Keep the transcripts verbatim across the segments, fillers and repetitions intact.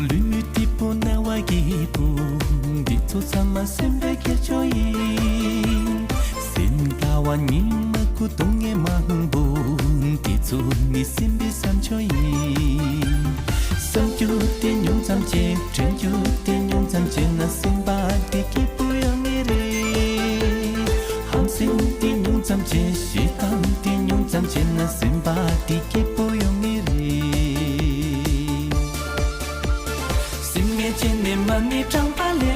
ལུས་མི་ཐིབས་པོ་རྣ་བ་སྐྱིད་པོ། འདི་ཚོ་ཚང་མ་སེམས་པའི་ཁྱེར་ཆོག་ཡིན། སེམས་དལ་བ་སྙིང་མ་ཁུག་སྡུག་བསྔལ་མང་པོ། འདི་ཚོ་ནི་སེམས་པའི་བསམ་ཆོག་ཡིན། བསམ་རྒྱུ་དེ་ཉུང་ཙམ་བྱས། དྲན་རྒྱུ་དེ་ཉུང་ཙམ་བྱས་ན། སེམས་པ་དེ་སྐྱིད་པོ་ཡོང་ངེས་རེད། ཧམ་སེམས་དེ་ཉུང་ཙམ་བྱས། ཞེ་སྡང་དེ་ཉུང་ཙམ་བྱས་ན། སེམས་པ་དེ་སྐྱིད་པོ་ཡོང་ངེས་རེད། སེམས་ངན་བྱས་ནས་མ་ཎི་བགྲངས་པ་ལས།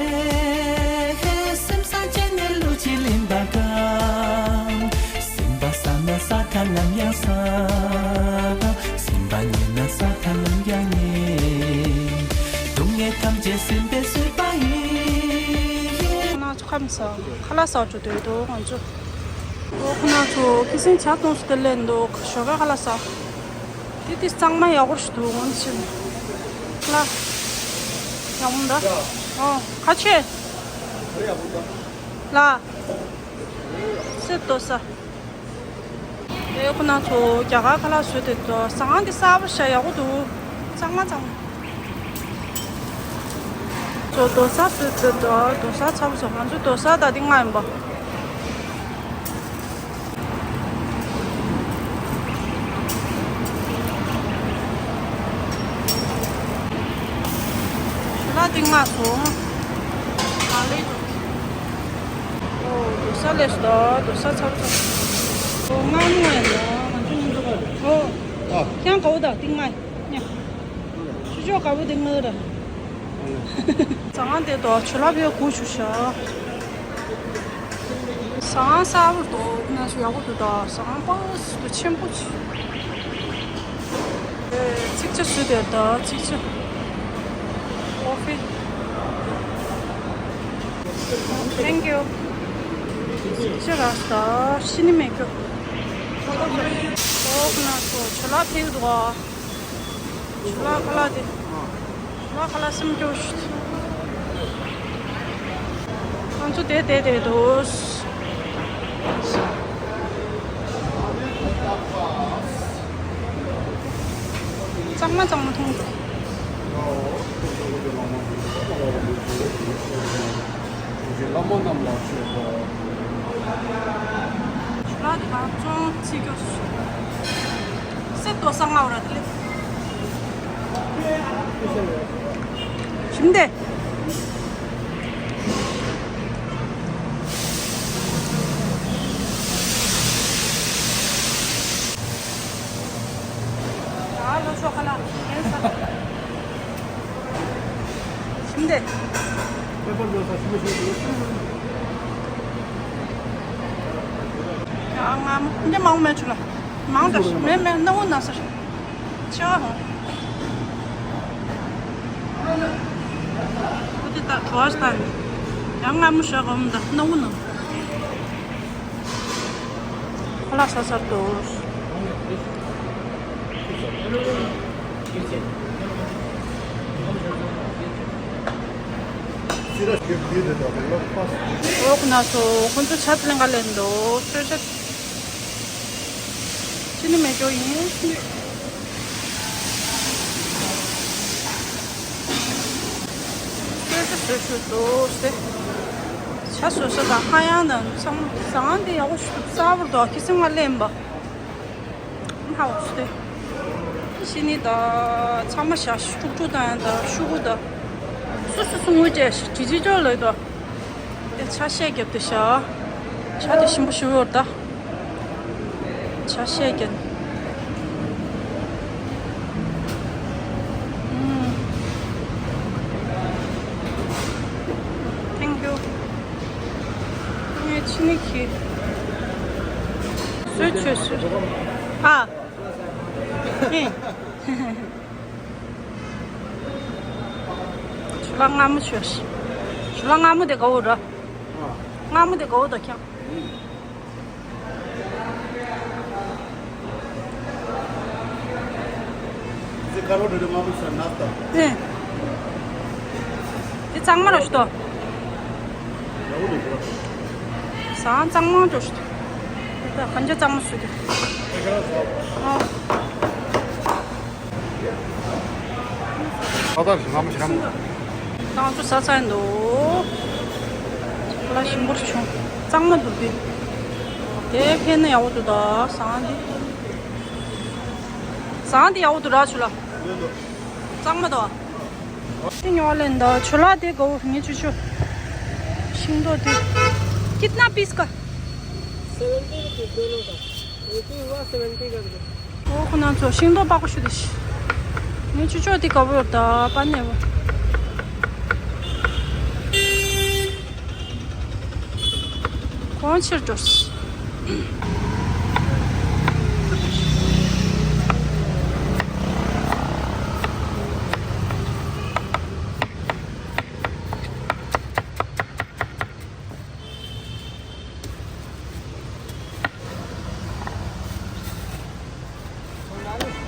སེམས་བཟང་བྱས་ནས་བློ་གཅིག་ལེན་པ་དང་། སེམས་པ་བཟང་ན་ས་མཐའ་ནམ་ཡང་བཟང་། སེམས་པ་ངན་ན་ས་མཐའ་ནམ་ཡང་ངན། སྡུག་བསྔལ་ཐམས་ཅད་སེམས་པས་བཟོས་པ་ཡིན། ཁོ་ན་ཚོ་ཁམས་ས་ཁ་ལག་ཟ་འགྲོ་འདོད་འདུག་ང་ཚོ། ཨོ་ཁོ་ན་ཚོ་ཁི་སེང་ཇ་འཐུང་སུ་དེ་ལེན་འདུག་ཞོགས་ཀ་ཁ་ལག་ཟ། དེ་དེ་གཙང་མ་ཡག་པོ་ཞིག་འདུག་ང་ཚོ་ཕྱིན་ལ། ཡག་པོ་འདུག་ཨོ་ཁ་ཆེ། ལ། སེ་ཏོ་ས། ཨེ་ཁོ་ན་ཚོ་རྒྱ་གར་ཁ་ལག་བཟོས་ཏེ་འདུག་ཟ་ཁང་དེ་གསར་པ་ཞིག་ཡག་པོ་འདུག་གཙང་མ་གཙང་མ། ཚོ་རྡོ་ས་བཟོས་ཏེ་འདུག་རྡོ་ས་ཚ་པོ་ཚོ་ང་ཚོ་རྡོ་ས་ད་དེ་ང་ཡིན་པ། ཞུ་ལ་དེ་ང་སོང་། མ་ལེ། ཨོ་རྡོ་ས་ལས་སུ་ད་རྡོ་ས་ཚ་པོ་ཚ། ཨོ་ང་ནུ་ཡིན་ད་ང་ཚོ་ཉིན་འགྲོ་ག་ཨོ། ཨ། ཁྱང་ག་བོ་ད་དེ་ང་ཡིན། ཆུ་ལྕོག་དཀར་པོ་དེ་ངའི་རེད། ཟ་ཁང་དེ་དོ་ཆུ་ལ་ཕེབས་སྒུག་བཞུགས་ཤག་ཟ་ཁང་གསར་པ་འདུག་ན་ཚོ་ཡག་པོ་འདུག་ད་ཟ་ཁང་པོ་སུ་ཆེན་པོ་ཆེ། ཚིག་ཆ་སུ་དེ་ད་ཚིག་ཆ། Coffee. Thank you. ཚིག་ཆ་རག་ད་ཤི་ནི་མེད་རྒྱུ། ཨོ་ན་ཚོ་ཆུ་ལ་ཕེབས་འདུག་ཆུ་ལ་ཁ་ལ་དེ། ཆུ་ལ་ཁ་ལ་སེམས་སྐྱོ་ཤི། ང་ཚོ་དེ་དེ་དེ་དོ། གཙང་མ་གཙང་མ་མཐོང་འགྲོ། བླ་མ་རྣམས་ལ་མཆོད་པ། ཆུ་ལ་དེ་ག་ཙོང་ཚིག་སྐྱོ་ཤི། སེ་ཏོ་ས་ང་བ་ར་དེ་ལེ། ཞིམ་དེ། ཨ་ལོ་ཤོ་ཁ་ལ་ཡིན་ས། ཞིམ་དེ། ཨ་ང་མོ་འདི་མང་མེད་ཆུ་ལ། མང་དྲགས་མེད་མེད་སྣང་བ་ན་ས། ཆེ་བ་ཧོ། ཨོ་དེ་ད་གྲོ་བ་ཞིག་ད་ནི། ཡང་སྔ་མོ་ཞག་གོམ་ད་སྣང་བ་ན། ཁ་ལག་ཟ་ཚར་འདུག་འོག་ན་སོ་ཁོ་ཚོ་ཆབ་ལེན་ག་ལེན་འདུག་གསོལ་ཇ། ཅི་ནི་མེད་འགྲོ་ཡིན། གསོལ་ཇ་བཟོ་ཞུ་འདུག་སྟེ། ཇ་བཟོ་ས་དང་ཧ་ཡང་དང་ཚང་མ་ཟ་ཁང་དེ་ཡག་པོ་ཞིག་འདུག་གསར་པོ་འདུག་ཁི་སེང་ང་ལེན་པ། ཧ་བ་ཞུ་སྟེ། ཤི་ནི་དང་ཚང་མ་ཞག་ཤུག་ཀྲུག་དང་ཡང་དང་ཤུ་གུ་དང་། སུ་སུ་སུ་ངུ་ཅེས་ཤི་ཅི་ཅི་ཅོ་ལེ་དང་། དེ་ཆ་ཤས་རྒྱབ་སྟེ་ཤ། ཆ་དེ་ཞིམ་པོ་ཞུ་ཡོད་ད། ཆ་ཤས་རྒྱབ། ཨུམ། Thank you. ངས་ཕྱི་ནི་ཁྱི། སུས་ཆོས་སུས། ཨ། ཧི། ཞུ་ལ་མངར་མོ་ཆོས། ཞུ་ལ་མངར་མོ་དེ་ག་བོ་ར། མངར་མོ་དེ་ག་བོ་ད་ཁྱང་། ཨེ། དེ་གཙང་མ་ར་ཞུ་དོ། ཟ་ཁང་གཙང་མ་འགྲོ་ཞུ་དོ། ད་གང་ཅི་གཙང་མ་ཞུ་དོ། ཨོ། ཨ་ད་རེ་ང་མ་ཤི་རམ། ང་ཚོ་ཟ་ཚར་འདུག་ལ་ཞིམ་པོ་བྱུང་། གཙང་མ་འདུག་དེ། དེ་ཕན་ན་ཡག་པོ་འདུག་ད་ཟངས་འདི། ཟངས་འདི་ཡག་པོ་འདུག་ར་ཆུ་ལ། གཙང་མ་འདུག་དེ་ཉོ་ལེན་ད་ཆུ་ལ་དེ་གོ་ངས་ཆུ་ཆུ། ཤིང་ཏོག་དེ། कितना पीस का? Seventy rupees दोनों का। एक ही हुआ सेवेंटी का। ཨོ་ཁོ་ན་ཚོ་ཤིང་ཏོག་པགས་པ་ཤུ་དེ་ཤི། ངས་ཆུ་ཆོ་དེ་ག་བོ་ཡོད་ད་པ་ནས་བོ། གོང་ཕྱིར་འགྲོ་ཤི།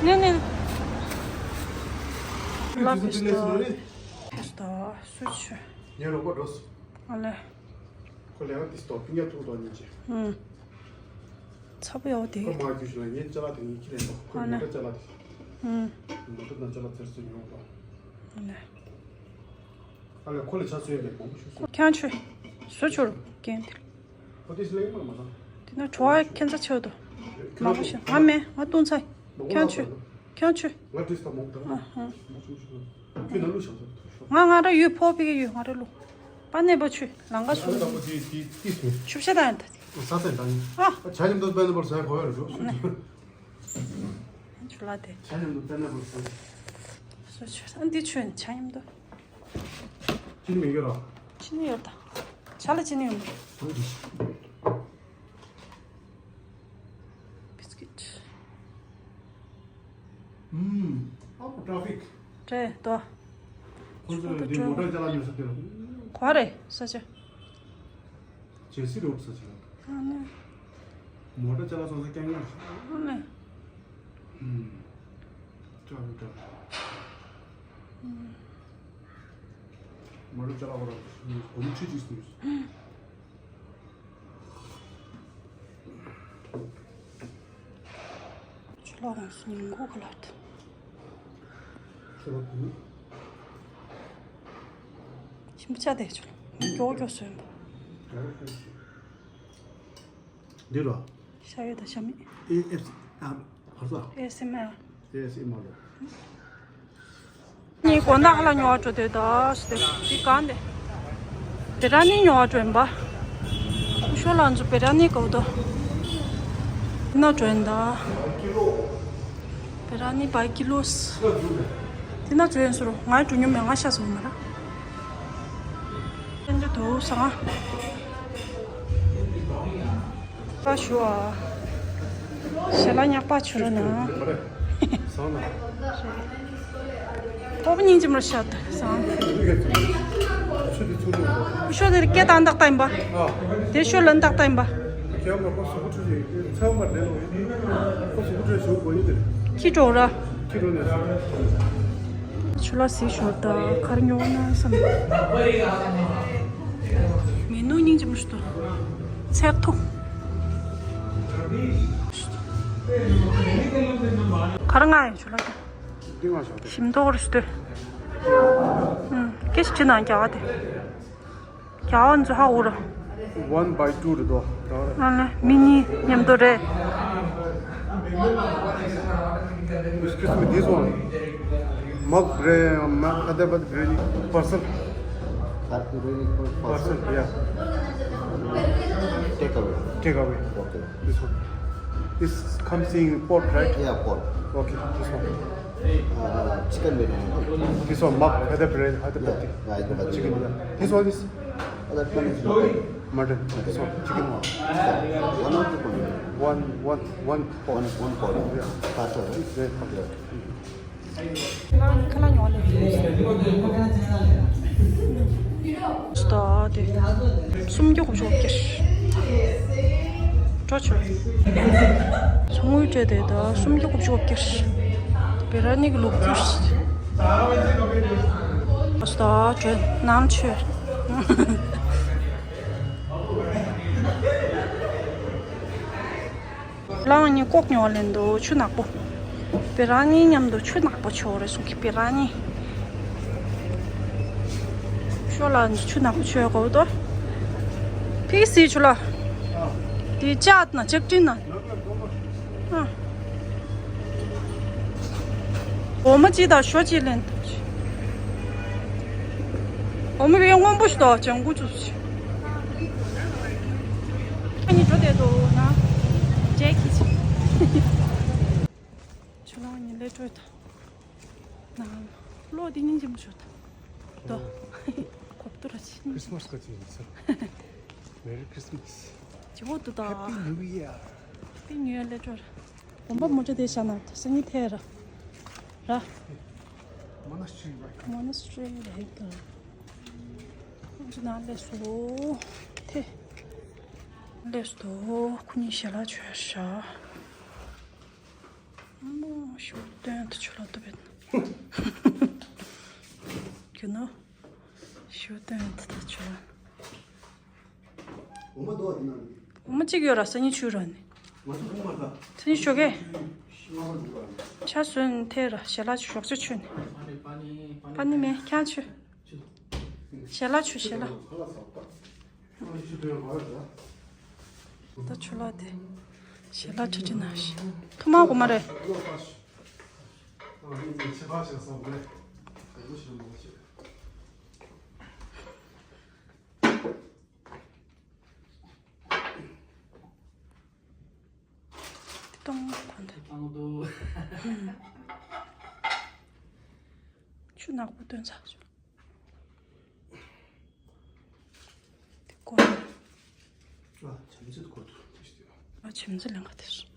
ནེ་ནེ། ལ་ཕེ་སྟོ། ཕེ་སྟོ་སུ་ཆུ། ངའི་རོགས་པ་འགྲོ་སོང་། ཨ་ལེ། ཁོ་ལས་ཀ་ཏི་སྟོ་པི་ཉ་ཐུག་ཏོ་ཉིན་ཅི། ཨུམ། ཚ་པོ་ཡོད་དེ། ཁོ་མ་རྒྱུས་ལ་ངའི་ཅ་ལག་དེ་ངའི་ཁྱི་ལས་ཏོ། ཁོ་ཨ་ལེ། མོ་ཊ་ཅ་ལག་དེ། ཨུམ། མོ་ཊ་དང་ཅ་ལག་ཚེར་སུ་ཉོ་ཏོ། ཨ་ལེ། ཨ་ལེ་ཁོ་ལས་ཆ་སོས་ལས་མང་པོ་ཞུ་སོང་། ཁྱང་ཆུ། སུ་ཆུ་རུ་རྒན་དེ། ཁོ་དེ་སི་ལེགས་མ་མ་ན། དེ་ན་བྲོ་བ་ཁྱེད་ཚ་ཆེ་བ་དོ། མང་པོ་ཞིག་ང་མེད་ང་བཏུང་ཚ། ཁྱང་ཆུ། ཁྱང་ཆུ། ང་དེ་སྟོ་མང་པོ་དང་། ཨ་ཧ། མང་པོ་ཞུ་སོང་། ཁྱོད་ན་ལུ་ཞང་ས། ང་ང་ར་ཡུལ་ཕོ་ཕི་གི་ཡུལ་ང་ར་ལུ། པ་ནེ་པོ་ཆུ་ལང་ག་སུ། ཨ་ལེ་ད་པོ་དེ་དེ་དེ་སུ། ཆུ་བཤད་དང་ཡང་ད་དེ། ས་ས་དང་ཡིན། ཨ། ཆ་ཉམས་དོ་པ་ནེ་པོ་ས་གོ་ཡ་རུ་ཞུ། ཆུ་ལ་དེ། ཆ་ཉམས་དོ་པ་ནེ་པོ་ས། སུ་ཆུ་ཨ་འདི་ཆུ་ཡིན་ཆ་ཉམས་དོ། ཅི་ནི་མི་ཡོད་ར། ཅི་ནི་ཡོད་ད། ཆ་ལ་ཅི་ནི་ཡོད་མ། བིས་ཀིཊ། ཨུམ། ཨ་ཁོ་ཊ་ཕིག་རེད་དོ། ཁོ་ཚོ་ལ་འདི་མོ་ཊ་ཅ་ལག་ཉོ་ས་དེ་ལ། གོ་རེད་ས་ཆ། ཇེ་སི་རོ་ས་ཆ་ལ། ཨ་ནི། མོ་ཊ་ཅ་ལག་ཚོང་ས་རྐྱང་ངར། ཨ་ནི། ཨུམ། ཊ་ཕིག་ཊ་ཕིག་མོ་ཊ་ཅ་ལག་བར་གོམ་ཁྲི་གཅིག་སུ། ཆུ་ལོག་ཡོང་སོང་ཉིན་གུང་གི་ལར་དུ། ཞིམ་པོ་ཆ་དེ་ཆུ་ལོག་མགྱོགས་མགྱོགས་སོན་པ། འདི་རོ། ཤ་ཡོད་དང་ཤ་མེད། ཨེ་ཨེ་སི་ཨ་ཧ་ས། ཨེ་སི་མ། ཨེ་སི་མ་རོ། ནི་དགོང་དག་ལ་ཉོ་བ་འགྲོ་དེ་ད་སི་དེ་དེ་གང་དེ། བེ་ར་ནི་ཉོ་བ་འགྲོ་ཡིན་པ། ཤོ་ལ་འཛུ་བེ་ར་ནི་གོ་དོ། ན་འགྲོ་ཡིན་ད། བེ་ར་ནི་བ་ཀི་ལོ་སི། དེ་ན་འགྲོ་ཡིན་སུ་རོ་ང་འགྲོ་ཉོ་མེད་ང་ཤ་སོང་མ་ར། དེ་འདྲ་དུ་སང་། པ་ཞུ་ཨ། ཞལ་ལག་ཉག་པ་ཆུ་རུ་ན། སང་ན། ཁོ་པ་སྙིང་རྗེ་མོར་ཤ་དུ་སང་། ཤོ་དེ་སྐད་བཏང་དག་ལྟ་ཡིན་པ། དེ་ཤོ་ལན་དག་ལྟ་ཡིན་པ། ཁྱེད་མ་ཁོ་སུ་ཁུ་ཆུ་ཞིག་ཚེ་བ་མ་ལེན་ལོ་ཡིན། ཁོ་སུ་ཁུ་ཆུ་ཞོ་གོ་ཡིན་དེ། ཁྱི་གྲོགས་ར། ཁྱི་གྲོགས་ནས་སུ། ཆུ་ལ་སི་ཞོ་ད་ཁར་ཉོ་ན་བསམ། མི་ནུ་སྙིང་རྗེ་མོ་ཞུ་དོ། ཚེར་ཐུ། གར་ང་ཡོད་ཆུ་ལ་ཀྱང་། ཞིམ་མདོག་རུ་ཞུ་དོ། ཀེ་ཞིག་ཅི་ན་རྒྱ་བ་དེ། རྒྱ་བ་འཛུ་ཧ་འུ་ར། One by two རེད་དོ། ཨ་ལེ་མི་གཉིས་མཉམ་དུ་རེད། Excuse me, this one. Mug bread, mug Hyderabad biryani parcel. That biryani parcel? Parcel, yeah. Take away. Take away. Okay. This one. This comes in pot, right? Yeah, pot. Okay, this one. Uh, chicken biryani. This one, mug Hyderabad, Hyderabad. Yeah, yeah, Hyderabad. Chicken, yeah. This one is? Uh, that one is mutton. Mutton. This one, chicken one. Yeah. One or two pot? One, one, one pot. One, one pot. Yeah. Starter, right? Yeah. Yeah. སྟོ་དེ་སུམ་ཅུ་དགུ་བཅུ་གོ་བརྒྱད། འགྲོ་ཆོག་ཚོང་དབུས་སྤྲད་དེ་ད་སུམ་ཅུ་དགུ་བཅུ་གོ་བརྒྱད། བེ་ར་ནི་གི་ལུག་ཁྱུ། སྟོ་དྲོད་ནམ་ཆོས། ལང་ནི་ལྐོག་ཉོ་ལེན་དུ་ཆུ་ནག་པོ། བེ་ར་ནི་མཉམ་དུ་ཆུ་ནག་པོ་ཆོ་རེ་སུ་ཁི་བེ་ར་ནི། ཁྱོད་ལ་ཆུ་ནག་པོ་ཆོས་གོ་དོ། ཕི་སི་ཆུ་ལ། དེ་ལྕགས་ན་ལྕགས་ཀྲིན་ན། ཨ། འོ་མ་གཅིག་དང་ཞོ་གཅིག་ལེན་ཐུབ་ཆེ། འོ་མ་བའི་སྔོན་པོ་ཞིག་དང་ལྗང་གུ་བཅུག་ཆེ། ཨ་ནི་འགྲོ་བསྡད་འདུག་ན། ཇེ་ཁི་ཆེ། ཆུ་ལ་ཉིན་ལས་བྲོས་དང་། ན། ལོ་འདི་ཉིན་གྱི་མ་ཤོར་དང་། དོ། གོབ་ཏུ་ར་ཆི། Christmas ག་ཅི་ཡིན་ས། Merry Christmas. ཇི་བོ་ཏུ་དང་། Happy New Year. Happy New Year ལས་བྲོས། གོམ་པ་མོ་ཅོ་དེ་བཞག་ན་ད་སང་ཉིན་ཐལ་ར། ར། Monastery right. Monastery རེད་ད། ཁོང་ཚོ་ནང་ལས་སུ། ཐལ། ལས་སུ། ཁོ་གཉིས་ཞལ་ལག་མཆོད་བཞག་མོ་ཞུ་སྟོན་དུ་ཆུ་ལ་ཏུ་བེད། གྱུ་ནོ། ཞུ་སྟོན་དུ་ཆུ་ལ། འོ་མ་གཅིག་ཡོད་ར་སང་ཉིན་ཆུ་ར་ནི། སང་ཉིན་ཞོགས་ཀས། ཆ་སོན་ཐེ་ར་ཞལ་ལག་ཞོགས་ཆ་ཆུ་ནི། པ་ནི་མེ་ཁྱང་ཆུ། ཞལ་ལག་ཆུ་ཞལ་ལག་ད་ཆུ་ལག་དེ། ཞལ་ལག་ཁྲི་ཁྲི་ན་ཤི། ཐུ་མ་གོ་མ་རེད། ཏོང་གོན་ཏེ། ཆུ་ནག་པོ་བཏོན་ཚར་བྱུང་། དེ་སྐོར། ཨ། བྱམས་བརྩེ་དུ་སྐོར་དུ་དེ་ཞིག་དེ། ཨ། བྱམས་བརྩེ་ལེན་ག་དེ་སོང་།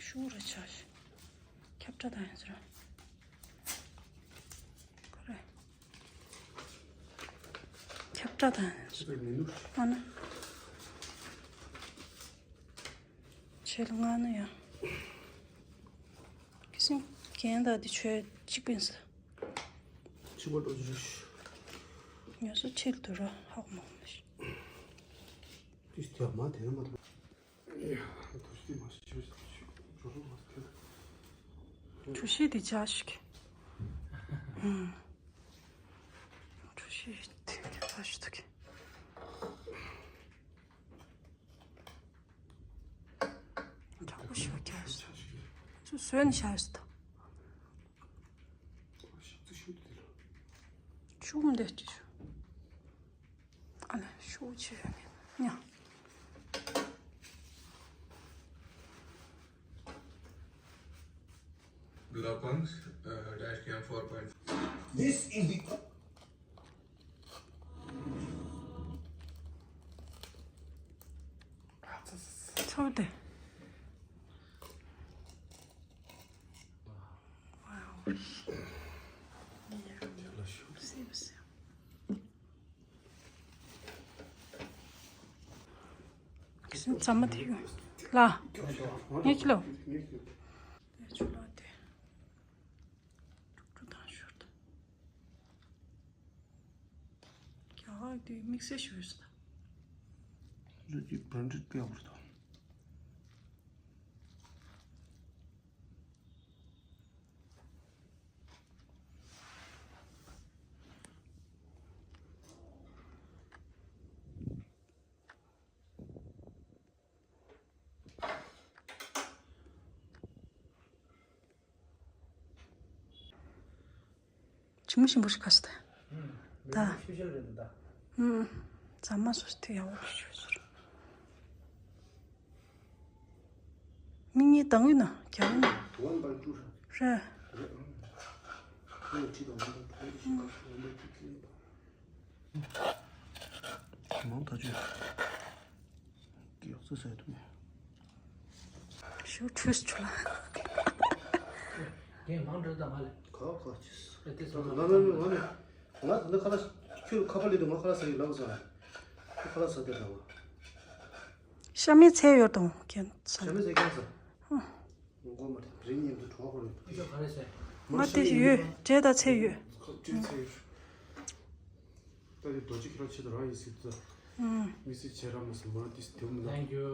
ཤུ་རུ་ཆ་ཞིག་ཁྱབ་བསྒྲགས་དང་ཡིན་ཟེར། ཁོ་རེ། ཁྱབ་བསྒྲགས་དང་ཡིན་ཟེར། ཨ་ན། ཆེ་ལ་ང་ནི་ཡང་། ཁི་སིང་གན་ད་དེ་ཆོས་གཅིག་པིན་ས། ཆུ་བར་འགྲོ་རྒྱུ་རེད། ཉོ་སོ་ཆེ་ལ་དུ་ར་ཧག་མ་མ་ཤི། ཏིས་དེ་མ་དེ་མ་དེ། ཡ། ཐུགས་རྗེ་མ་ཞུ་ཞུ་ཞུ་ཞུ་ཞུ་ཞུ། གྲུ་བཞི་དེ་ཇ་ཞིག་ཨུམ། གྲུ་བཞི་དེ་ཇ་ཞིག་ཐུག་གི། དྲག་པོ་ཞོ་རྒྱག་སོང་། ཚུར་བཟོས་ནས་བཞག་ཡོད་ས་དང་། ཤུགས་འདེད་ཀྱི་ཤུགས། ཨ་ལས་ཤུགས་ཆེ་ཡོད་མེད་ཉ། Gulapangs, uh, dash cam four point five. This is the ཚོར་ཏེ། Wow. Yeah. སེམས་སེམས། ཁྱེད་ཚང་མ་དེ་ཡོད་ལ། ངས་ཁྱི་ལོ། དེ་ཆུ་ལོ་དེ། ཀྲུག་ཀྲུག་དང་ཞོར་དུ། རྒྱ་གར་དེ་དམིགས་བསལ་ཞུ་ཡོད་ས། ལུས་ཀྱི་བོན་རིགས་སྤེལ་བར་དང་། ཆི་མོ་ཞིམ་པོ་ཞིག་ཁ་ཤས་ད། ད། ཨུམ། ཟ་མ་སོ་སྟེ་ཡག་པོ་ཞིག་ཟེར། མི་གཉིས་དང་ཡིན་ན་རྒྱག་ཡིན་ན། རེད། མང་ཐག་ཆོད། ཡག་ཚོད་ཟ་ཐུབ་ཡ། ཞུ་ཁྲུས་ཆུ་ལ། དེ་མང་འགྲོ་དང་མ་ལེ། ཁ་ཁ་ཅིས། ཨེ་དེ་ང་ཚོ་ང་ཚོ་ང་ཚོ་ང་ཚོ་ཁ་ལག་ཁྱོད་ཁ་པར་ལས་དུ་ང་ཁ་ལག་ཟ་ཡི་ལབ་ཟ། ཁྱོད་ཁ་ལག་ཟ་དེ་ལབ། ཤ་མེད་ཚལ་ཡོད་དང་ཁྱེད་ཟ། ཤ་མེད་ཚལ་ཁྱེད་ཟ། མགོ་མ་རེད་རི་ཉིན་དུ་གྲོགས་པོ་རེད། ཁྱོད་ག་རེ་ཟ། ང་དེ་ཡོད་འབྲས་དང་ཚལ་ཡོད། ཁ་ཅིག་ཚལ་ཡོད། ད་དེ་རྡོ་རྗེ་ཁྱེད་རང་ཆེད་དུ་རང་ཡིན་སྲིད་དུ། ཨུམ། དམིགས་བསལ་ཆེ་ར་མ་སི་མ་ཏིས་དེ་མི་ལ། Thank you.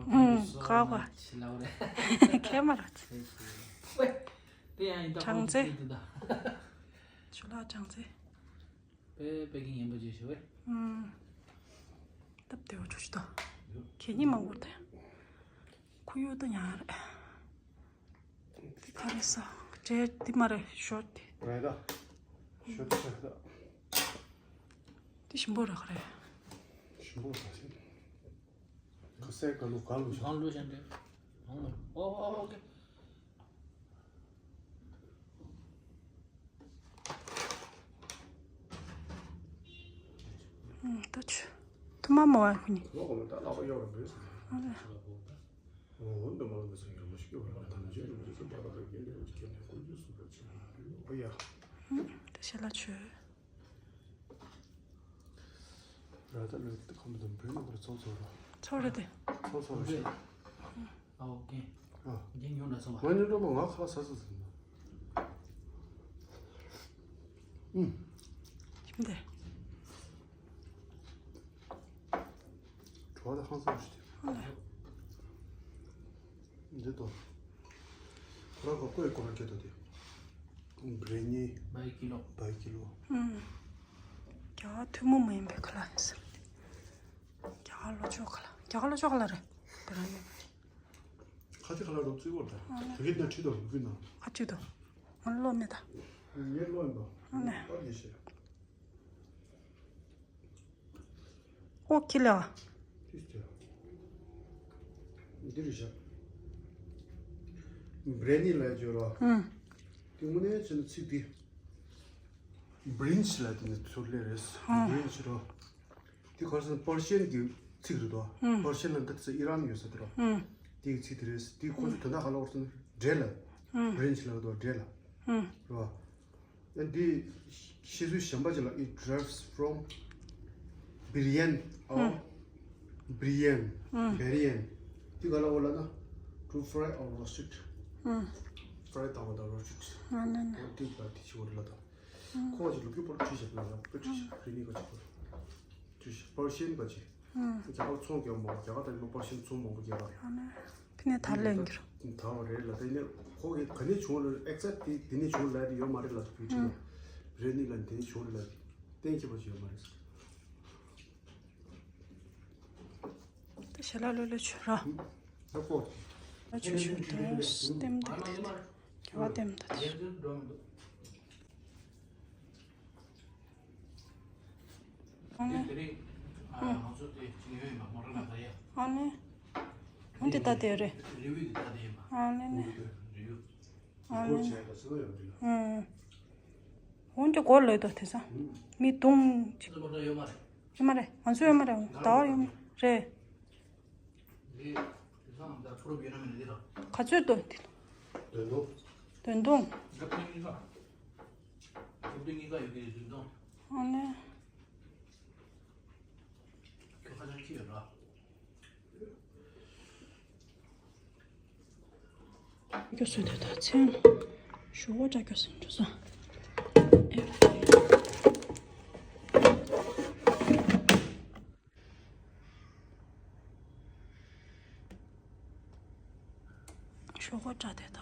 ཨུམ། Thank you so ཁ་བ། Much. ལབ་རེད། ཁྱེད་མ་ར། Thank you. ཝེ། དེ་ཡང་ཡིན་ད་གྲངས་ཚད། ཆུ་ལག་གྲངས་ཚད། པེ་པེ་ཀིང་ཡིན་པ་ཅིག་ཞུ་བས། ཨུམ། སྟབས་བདེ་བ་ཆུ་ཆུ་ད། གད་སྙིགས་མང་པོ་དང་། ཁུ་ཡུ་ད་ཉར་རེད། འདི་ག་རེ་ཟ། འདྲེ་འདི་མ་རེད་ཤོར་ཏེ། རེད་ད། ཤོར་ཏེ་ཤོར་ད། འདི་ཞིམ་པོ་རེད་ག་རེ། ཞིམ་པོ་རེད་ཟ་ཞིམ། ཁ་ཟས་ག་ལུ་ག་ལུ་ཤོར། གང་ལུ་ཤོར་འདྲེ། གང་ལུ། ཨོ་ཨོ་ཨོ་ཀེ། ད་ཆུ། ཐུ་མ་མོ་བ་ཁུ་ནི། ལོག་མི་ད་ལག་པ་གཡོག་ར་མི་སོང་། ཨ་ལེ། འོ་འདི་མ་ལ་མི་སོང་ཡོད་མ་ཞིག་གི་བར་ལ་ཐམས་ཅད་རིན་པོ་ཆེ་ད་ལ་རྒྱན་དུ་སྐྱེ་ནས་ཀུན་གྱི་གསུང་པར་བྱེད། ཨོ་ཡ། ད་ཤ་ལ་ཆུ། ར་ད་ལོས་ཏི་ཁམ་དུ་བོད་ནང་པར་ཚོགས་ཚོགས་ར། ཚོགས་ར་དེ། ཚོགས་ཚོགས་ར་ཞིག་ཨོ་ཀེ། ཨ། འདི་ཉོ་འདྲ་ཚོགས་པ། ང་ཉོ་འདྲ་མ་ང་ཁ་ས་ས་ཟིན་ན། ཨུམ། ཞིམ་དེ། བྲོ་བ་ད་ཧང་སང་ཞིག་དེ། ཨ་ལེ། འདི་དོ། ཁོ་རང་ག་ཀོས་ཁོ་རང་སྐད་དོ་དེ། བྲེ་ནི། བའི་ཀི་ལོ། བའི་ཀི་ལོ། ཨུམ། རྒྱ་གར་ཐུན་མོང་མ་ཡིན་པའི་ཁ་ལག་ཟེར། རྒྱ་གར་ལོ་ཅོག་ཁ་ལག་རྒྱ་གར་ལོ་ཅོག་ཁ་ལག་རེད། དེ་རང་ཡིན། ཁ་ཆེ་ཁ་ལག་རོ་བཙུགས་བར་དང་། ཨ་ལེ། དེ་གི་ན་ཁྲིད་དོ་ལུག་གི་ན། ཁ་ཆེ་དོ། ང་ལོ་མེད་ད། ངའི་ལོ་ཡིན་པ། ཨ་ལེ། པར་ཡེ་ཤེས། ཨོ་ཁི་ལ། ཏིས་ཏེ། འདི་རུ་བཞག་བྲེ་ནི་ལ་བརྗོད་རོགས། ཨུམ། དེ་དངོས་གནས་བྱས་ན་ཚིག་འདི། བྲིན་ཆི་ལ་དེ་ནི་ཚུར་ལས་རེད། ཨུམ། བྲིན་ཆི་རོ། དེ་ཁོ་ཚོ་པར་ཤན་གྱི་ཚིག་རེད་དོ། ཨུམ། པར་ཤན་ལ་འདི་ཚོ་ཨི་རན་ཡོད་ས་དེ་རོ། ཨུམ། དེ་གི་ཚིག་དེ་རེད། དེ་ཁོ་ཚོ་དོན་དག་ག་ལ་བར་སོང་འདྲེ་ལ། ཨུམ། བྲིན་ཆི་ལ་དོ་འདྲེ་ལ། ཨུམ། རོ། འདི་ཤེས་ཚུལ་གཞན་པ་ཅིག་ལ། It derives from Berian or ཨུམ། Brian ཨུམ། Berian། འདི་ག་ལ་འོ་ལ་ན། To fry or roasted། ཨུམ། ཕ་རའི་བཏང་བ་དང་རོ་སི་ཊི། ཨ་ན་ན། འོ་འདི་ག་དེ་ཆི་འོ་ལ་དང་། ཨུམ། ཁོ་ཅིག་ལུག་གི་པོ་བྲིས་བཞག་ལ་ཡང་པོ་བྲིས་བཞག་རི་ནི་ག་ཅིག་པོ་བྲིས་བཞག་པར་ཤན་ག་ཅིག་ཨུམ། རྒྱ་གར་ཚོང་རྒྱག་མོ་རྒྱ་གར་དང་ཡོད་པར་ཤན་ཚོང་མང་པོ་རྒྱག་ར། ཨ་ན། ཕི་ནས་ཐར་ལེན་གྱི་ར། ད་བ་རེད་ལ། དེ་ནས་ཁོ་གི་ག་ནས་བྱུང་ལ་ཨེག་ཛེག་དེ་དེ་ནས་བྱུང་ལ་དེ་ཡོད་མ་རེད་ལ། དུ་བུའི་ཁྲིད་ན་རེད་ནི་ལ་དེ་ནས་བྱུང་རེད་ལ། གཏན་འཁེལ་བ་ཅིག་ཡོད་མ་རེད། ད་ཞལ་ལག་ལོས་ལོས་ཆུ་ར། ད་ཁོ་ལ་ཆུ་ཆུ་དེ་ལྟེམ་དེ་དེ་དེ་ག་བ་ལྟེམ་དེ་དེ། ཨ་ནི། དེ་རིང་ང་ཚོ་དེ་ཅིག་ཡོད་ཡིན་པ་མོ་ར་ལ་ད་ཡ། ཨ་ནི། འོན་ཏེ་ད་དེ་རེད། རི་བོའི་གི་ད་དེ་ཡིན་པ། ཨ་ནི་ནི། རི་བོ། ཨ་ནི་ནི། ཨུམ། འོན་ཏེ་གོ་ལོས་དོ་དེ་ས། མི་དུང་ཅིག་ཚོ་ལོ་ད་ཡོད་མ་རེད། ཡོད་མ་རེད། ང་ཚོ་ཡོད་མ་རེད། ད་བར་ཡོད་མ་རེད། རེད། རེད། དེ་སང་ད་ཕུ་རུབ་ཡོད་ན་མེད་ན་འདི་ར། ག་ཚོད་དོ་དེ། དོན་དུ། དོན་དུང་། རྒྱབ་ཏུ་གཉིས་ཀ་རྒྱབ་ཏུ་གཉིས་ཀ་ཡོད་ཀྱི་རེད་དོན་དུང་། ཨ་ནི། ཁྱོད་ཁ་ཆར་ཁྱི་ཡོད་ར། སྐྱོ་སོང་དེ་ད་ཚན། ཞུ་བ་འདྲ་སྐྱོ་སོང་འགྲོ་སོང་། ཞོགས་པ་འདྲ་དེ་ད།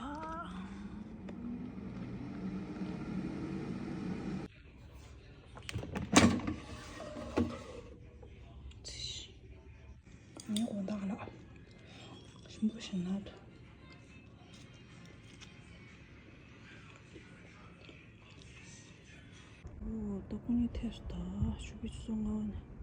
ངའི་དགོང་དག་ལ་ཞིམ་པོ་ཞིམ་ལ་འདུག་ཨོ། ད་ཁོང་གཉིས་ཐེབས་སུ་ད་ཞུ་བི་ཆུ་ཚོད་ལྔ་པ་ནས།